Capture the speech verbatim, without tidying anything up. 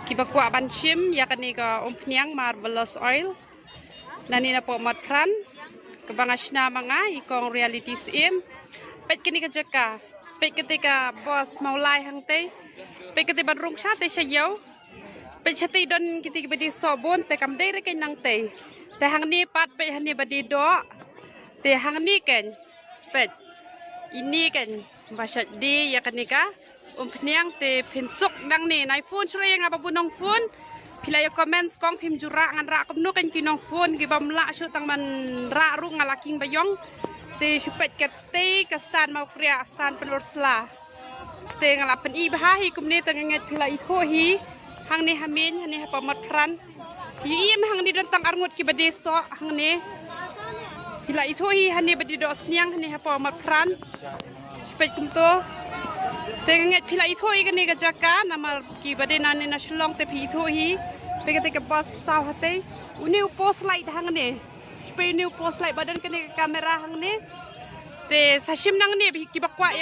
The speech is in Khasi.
Kiba kwah ban shim ïa kane ka umphniang marvelous oil, nangne napoh Motphran, kaba nga shna ma nga i kong Reality Syiem. Peit kane ka jaka, peit kata ka bos Mawlai hangtei, peit kata ban rung shatei sha ïew. Peit shatei don kata kiba die soh bun, te kam dei re kane nangtei. Te hangne pat peit hangne ba die doh. Te hangne kane, peit, ine kane ba shait die ïa kane ka umphniang. Te phin suk nangne, nai phone shuh ïa nga ba bun nongphone. Phi la ïa comment kong phim ju rah, ngan rah kumno kane ki nongphone kiba ym lah shuh tang ban rah ruh nga la king ba ïong. Te shu peit katei ka stand Mawkriah, stand Pynursla. Te nga la pyni bha hi kumne, te nga ngeit phi la ithuh hi. Hangne ha Meiñ, hangne hapoh Motphran. Hi im hangne don tang arngut kiba die soh hangne. Phi la ithuh hi hangne ba die doh sniang hangne hapoh Motphran. Peit kumto. Te nga ngeit phi la ithuh hi kane ka jaka, namar kiba die nangne na Shillong te phi ithuh hi. Peit kata ka bos saw hatei. Une u post light hangne. Peit une u post light ba don kane ka camera hangne. Te sa shim nangne, kiba kwah ïa